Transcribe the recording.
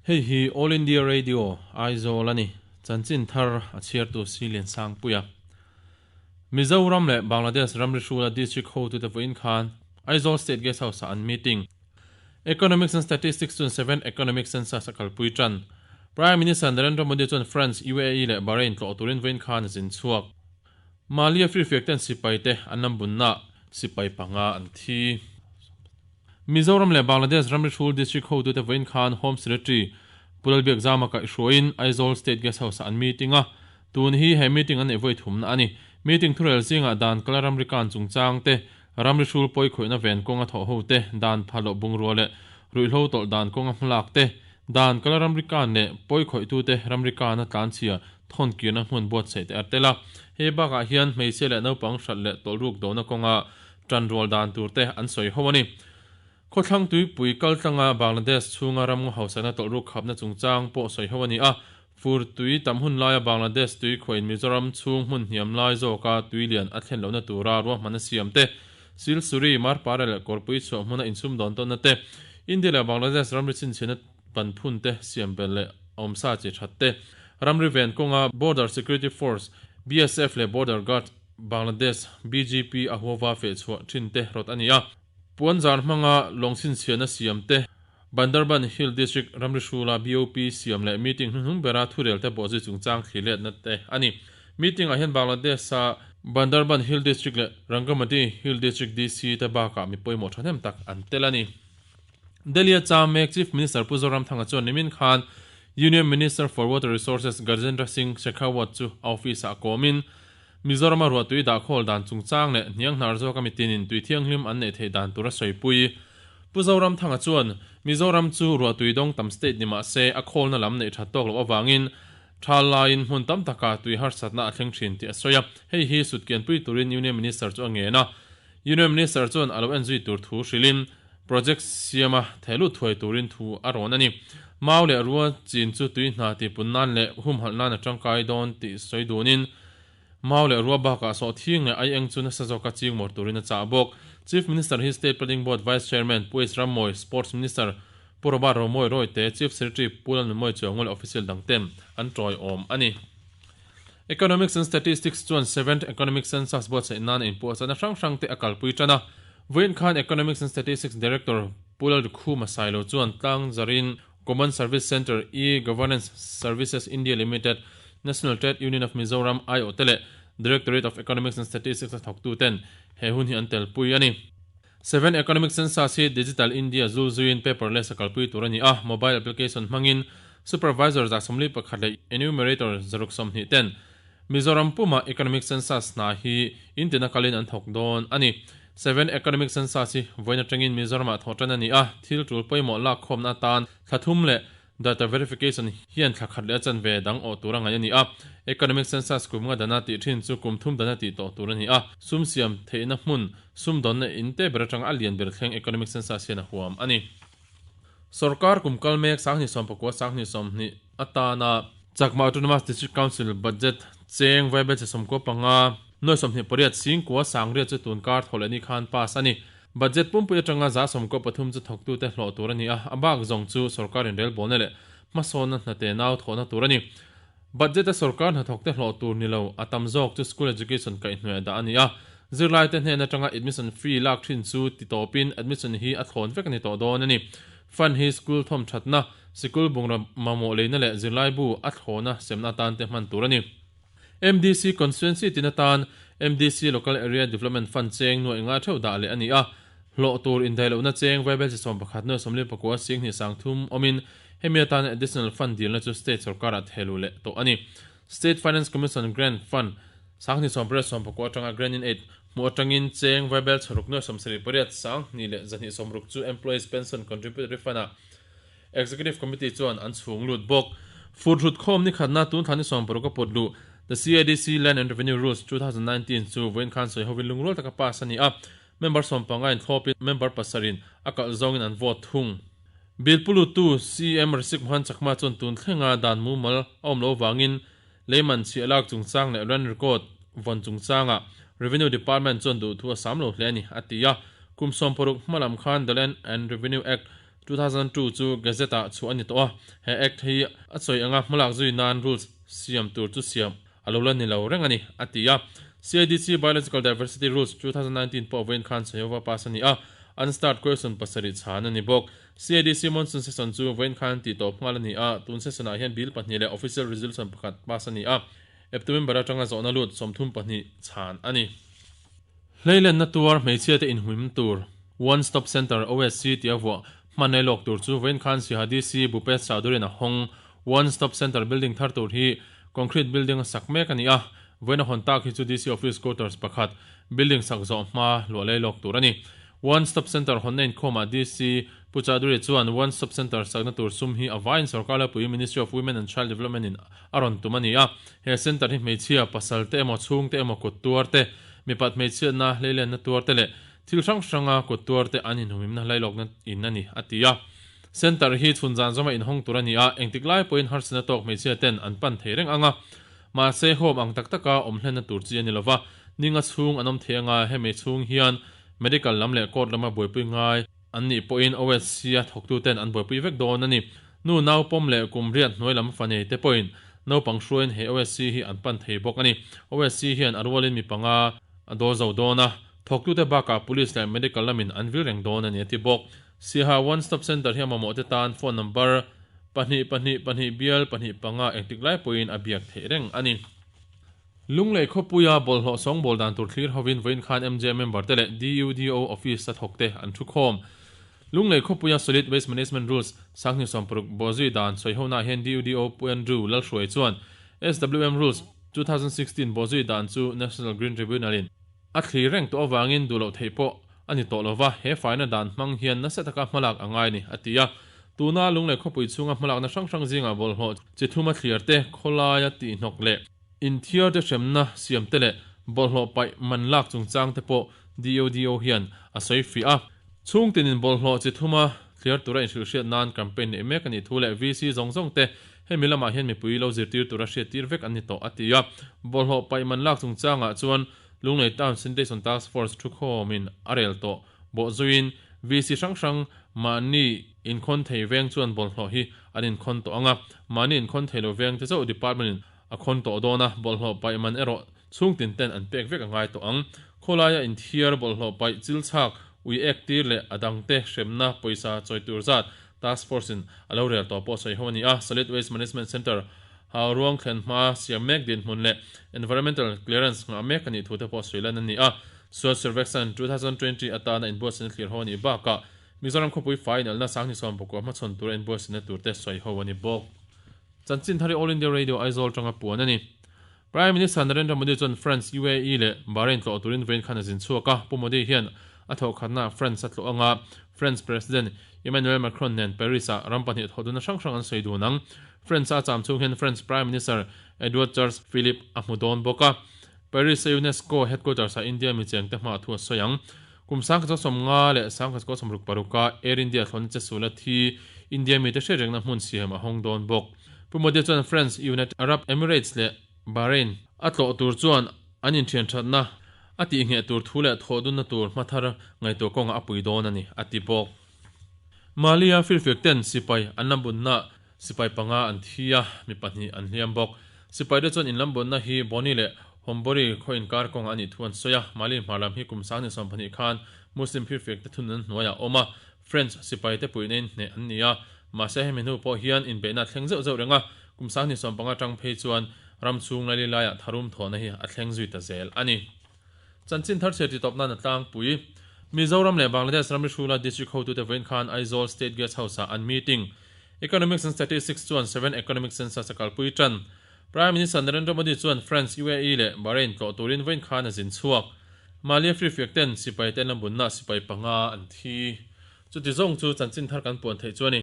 Hei hi All India Radio, Aizawl a ni. Chanchin thar a chhiartu Silian Sangpuia. Mizoram leh Bangladesh ramri hrula District hotute vawiin khan Aizawl State Guest House-ah an meeting. Economics and Statistics chuan Seventh Economic Census a kalpui tan. Prime Minister Narendra Modi chuan France, UAE leh Bahrain tlawh turin vawiin khan a zin chhuak. Mali-a firfiak ten sipai te an lam bunnaah sipai panga an thi. Mizoram leh Bangladesh ramri hrul District hotute vawiin khan Home Secretary Pu Lalbiakzama kaihhruaiin Aizawl State Guest House-ah an meeting a. Tun hi he meeting an neih vawi thumna a ni. Meeting thurel zingah dan kala ramri kan chungchang te, ramri hrul pawi khawihna ven kawnga thawh ho te, dan pha loh bungrua leh ruihhlo tawlh dan kawnga hmalak te, dan kala ramri kan leh pawi khawihtute ramri kana tlanchhia thawn kirna hmun buatsaih te a tel a. Hei bakah hian hmeichhia leh naupang hralh leh tawlhruk dona kawnga tanrual dan tur te an sawi ho a ni. Khawthlang tuipui kaltlanga Bangladesh chhunga ramngaw hausakna tawlhruk khapna chungchang pawh sawi ho a ni a. Fur tui tam hun laia Bangladesh tui khuain Mizoram chhung hmun hniam lai zawka tui lian a thlen lohna tura ruahmanna siam te, Silsuri, Marpara leh Kawrpui chhuah hmuna insum dawn tawnna te, India leh Bangladesh ramri chhinchhiahna ban phun te siam belh leh awmsa chi that te, ramri ven kawnga Border Security Force, BSF, leh Border Guard Bangladesh, BGP, a huava feh chhuah thin te rawt a ni a. Puanzar hmanga lawng chhinchhiahna siam te, Bandarban Hill District ramri hrula BOP siam leh meeting hnuhnung bera thurel te bawhzui chungchang thli letna te a ni. Meeting ah hian Bangladesh-a Bandarban Hill District leh Rangamati Hill District DC te bakah mi pawimawh thahnem tak an tel a ni. Delhi-a cham mek Chief Minister Pu Zoramthanga chuan nimin khan Union Minister for Water Resources Gajendra Singh Shekhawat chu a office-ah a kawmin Mizorama ruahtui dahkhawl dan chungchang leh hnianghnar zawka mitinin tui thianghlim an neih theih dan tura sawipui Pu Zoramthanga chuan Mizoram chu ruahtui dawng tam state ni mah se a khawlna lam neih that tawk loh avangin tha laiin hmun tam taka tui harsatna a thleng thin tih a sawi a. Hei hi sutkianpui turin Union Minister chu a ngen a. Union Minister chuan a lo enzui tur thu hrilhin Project siama thehlut thuai turin thu a rawn a ni. Mau leh rua chin chu tui hna tihpun nan leh humhalh nan a tangkai dawn tih sawi dunin mau leh rua bakah sawhthing leh aieng chu nasa zawka ching mawr turin a chah bawk. Chief Minister hi State Planning Board Vice Chairman Pu H Rammawi, Sports Minister Pu Robert Romawi Rawite, Chief Secretary Pu Lalnunmawi Chuangaw leh official dangten an tawiawm a ni. Economics and Statistics chuan Seventh Economic Census buatsaih nan a inpuahchahna hrang hrang te a kalpui tan a. Vawiin khan Economics and Statistics Director Pu Lalrikhuma Sailo chuan tlang zarin Common Service Centre, E-Governance Services India Limited, National Trade Union of Mizoram aiawh te leh Directorate of Economics and Statistics a thawktu ten he hun hi an telpui a ni. Seventh Economic Census hi Digital India zul zuiin paperless a kalpui tur a ni a, mobile application hmangin Supervisor 41 leh Enumerator 120 ten Mizoram puma Economic Census hna hi intina kalin an thawk dawn a ni. Seventh Economic Census hi vawiin atangin Mizoramah thawh tan a ni a, thil tul pawimawh lakkhawmna atan thla thum leh Data verification hian thla khat leh a chanve dang awh tur a ngaih a ni a, Economic Census kum nga dana tih thin chu kum thum dana tih tawh tur a ni a, sum siam theihna hmun, sumdawnna in te ber atanga a lian ber thleng Economic Census hian a huam a ni. Sorkar kum kal mek 2019 2020 atana Chakma Autonomous District Council budget cheng vaibel che 95 nuai 28 singkua sangriat chu tun kar thaw leh ni khan pass a ni. Budget pumpui atanga 13% chu thawktute hlawh tur a ni a, a bak zawng chu sorkar inrelbawlna leh hmasawnna hnate nau thawhna tur a ni. Budget-a sorkar hnathawkte hlawh tur ni lo, a tam zawk chu school education kaihhnuaiah dah a ni a. Zirlaite hnen atanga admission fee lak thin chu ti tawpin admission hi a thlawn vek a ni tawh dawn a ni. Fund hi school thawmthatna, sikul bungraw mamawh leina leh zirlaibu a thlawna semna atan te hman tur a ni. MDC Constituency tin atan MDC Local Area Development Fund cheng nuaih nga theuh dah leh a ni a, hlawh tur indaih lohna cheng vaibel chi 11 nuaih 49 sing hnih sang thum awmin hemi atana additional fund dilna chu state sorkarah thehluh leh tawh a ni. State Finance Commission Grant Fund 2089 atanga Grant in Aid hmuh atangin cheng vaibel chharuk nuaih 78 sang hnih leh 260 chu Employees Pension Contributory Fund-ah Executive Committee chuan an chhung lut bawk. Fur hrut khawm ni khatna tun thla ni 60 a pawt luh The CADC Land and Revenue Rules, 2019 chu vawiin khan sawi hovin lungrual taka pass a ni a, member 15 in thlawpin member pasarin a kalh zawngin an vote thung. Bill pu luttu CM Risik Mohan Chakma chuan tun thlenga dan mumal a awm loh vangin leiman chhiah lak chungchang leh rent record vawn chungchangah Revenue Department chuan duhthu a sam lo hle a ni, a ti a. Kum 60 hma lam khan The Land and Revenue Act, 2002 chu Gazette-ah chhuah a ni tawh a, he Act hi a sawi anga hmalak zui nan Rules siam tur chu siam a lo la ni lo reng a ni, a ti a. CIDC Biological Diversity Rules, 2019 pawh vawiin khan Saihova pass a ni a, unstarred question pasarih chhan a ni bawk. CIDC Monsoon Session chu vawiin khan tih tawp nghal a ni a, tun session-ah hian bill pahnih leh official resolution pakhat pass a ni a, eptu member atanga zawhna lut 32 chhan a ni. Hleilenna tuar hmeichhiate inhmuim tur One Stop Centre, OSC, tia vuah hman ei lawk tur chu vawiin khan Siaha DC Bhupesh Chaudhary-in a hawng. One Stop Centre building thar tur hi concrete building a sak mek a ni a, vawiin a hawn tak hi chu DC Office Quarters pakhat building sak zawh hma luah lei lawk tur a ni. One Stop Centre hawnna inkhawmah DC Pu Chaudhary chuan One Stop Centre sakna tur sum hi a vaiin sorkar laipui Ministry of Women and Child Development in a rawn tum a ni a, he centre hi hmeichhia, pasal te emaw, chhungte emaw kut tuar te, mipat hmeichhiatna, hleilenna tuar te leh thil hrang hranga kut tuar te an inhumhimna hlailawkna in a ni, a ti a. Centre hi chhun zan zawma inhawng tur a ni a, engtik lai pawhin harsatna tawk hmeichhia ten an pan thei reng ang a, mahse home ang tak taka awm hlenna tur chi a ni lova, ninga chhung an awm thei anga hemi chhung hian medical lam leh court lama buaipui ngai an nih pawhin OSC a thawktu ten an buaipui vek dawn a ni. Nu nau pawm leh kum riat hnuai lam fa nei te pawhin naupang hruaiin he OSC hi an pan thei bawk a ni. OSC hian a rualin mi panga a dawl zo dawn a, thawktute bakah police leh medical lamin an vil reng dawn a ni a ti bawk. Siaha One Stop Centre hi a mamawhte tan phone number pahnih pahnih pahnih bial pahnih panga engtik lai pawhin a biak theih reng a ni. Lunglei khawpuia bawlhhlawh sawngbawl dan tur thlir hovin vawiin khan MJ member te leh DUDO office a thawkte an thu khawm. Lunglei khawpuia Solid Waste Management Rules sanghnih sawmparuk bawhzui dan sawihona hian DUDO Pu Andrew Lalhruai chuan SWM Rules 2016 bawhzui dan chu National Green Tribunal in A thli reng tawh avangin duh loh theih pawh a ni tawh lova, he faina dan hmang hian nasa taka hmalak a ngai ni, a ti a. Tuna Lunglei khawpui chhunga hmalakna hrang hrang zingah bawlhhlawh chi thuma thliar te, khawlaia tihhnawk leh inthiar te hremna siam te leh bawlhhlawh paih man lak chungchang te pawh DODO hian a sawi fiah a. Chhung tinin bawlhhlawh chi thuma thliar tura inhrilhhriat nan campaign neih mek a nih thu leh VC zawng zawng te hemi lamah hian mipui lo zirtir tura hriattir vek an ni tawh, a ti a. Bawlhhlawh paih man lak chungchangah chuan Lunglei Town Sanitation Task Force thukhawmin a rel tawh bawh zuiin VC hrang hrang mahni inkhawn thei veng chuan bawlhhlawh hi an inkhawn tawh ang a, mahni inkhawn thei lo veng te chauh department in a khawn tawh dawn a, bawlhhlawh paih man erawh chhung tin ten an pek vek a ngai tawh ang. Khawlaia inthiar bawlhhlawh paih chilchhak, ui ek tir leh a dangte hremna pawisa chawi tur zat Task Force in a lo rel tawh pawh sawi ho a ni a, Solid Waste Management Centre Hau ruang thlen hma siam mek dinhmun leh environmental clearance nghah mek a nih thu te pawh sawi lan a ni a. Swachh Survekshan 2020 atana inbuatsaihna thlir ho a nih bakah Mizoram khawpui fai inelna sanghnih sawm pakua hmachhawn tura inbuatsaihna tur te sawi ho a ni bawk. Chanchin thar hi All India Radio Aizawl tanga puan a ni. Prime Minister Narendra Modi chuan France, UAE leh Bahrain tlawh turin vawiin khan a zin chhuak a. Pu Modi hian a thawhkhatnaah France a tlawh anga France President Emmanuel Macron nen Paris-ah ram pahnih thawhdunna hrang hrang an sawi dun ang. France-a a cham chhung hian France Prime Minister Edouard Charles Philippe a hmu dawn bawk a. Paris-a UNESCO headquarters-ah India mi chengte hmaah thu a sawi ang. Kum 1950 leh 1966-a Air India thlawhna che sula thi India mite hriatrengna hmun siam a hawng dawn bawk. Pu Modi chuan France, United Arab Emirates leh Bahrain a tlawh tur chuan an inthianthatna a tihngheh tur thu leh thawhdunna tur hmathar ngaihtuah kawngah a pui dawn a ni, a ti bawk. Mali-a firfiak ten sipai an lambunna sipai panga an thi a, mi pahnih an hliam bawk. Sipai te chuan inlambunna hi Boni leh Hombori khaw inkar kawngah a nih thu an sawi a, Mali hmar lam hi kum 2020 khan Muslim firfiak te thunun hnuaiah a awm a, French sipai te puihna in hneh an ni a, mahse hemi hnu pawh hian inbeihna a thleng zeuh zeuh reng a, kum 2015 atang phei chuan ram chhung laili laiah tharum thawhna hi a thleng zui ta zel a ni. Chanchin thar chhiar titawp nan a tlangpui. Mizoram leh Bangladesh ramri hrula district hotute vawiin khan Aizawl State Guest House-ah an meeting. Economics and Statistics chuan Seven Economic Census a kalpui tan. Prime Minister Narendra Modi chuan France, UAE leh Bahrain tlawh turin vawiin khan a zin chhuak. Mahni a firfiak ten sipai te an la bunna sipai panga an thi. Chuti zawng chu chanchin thar kan puan theih chu a ni.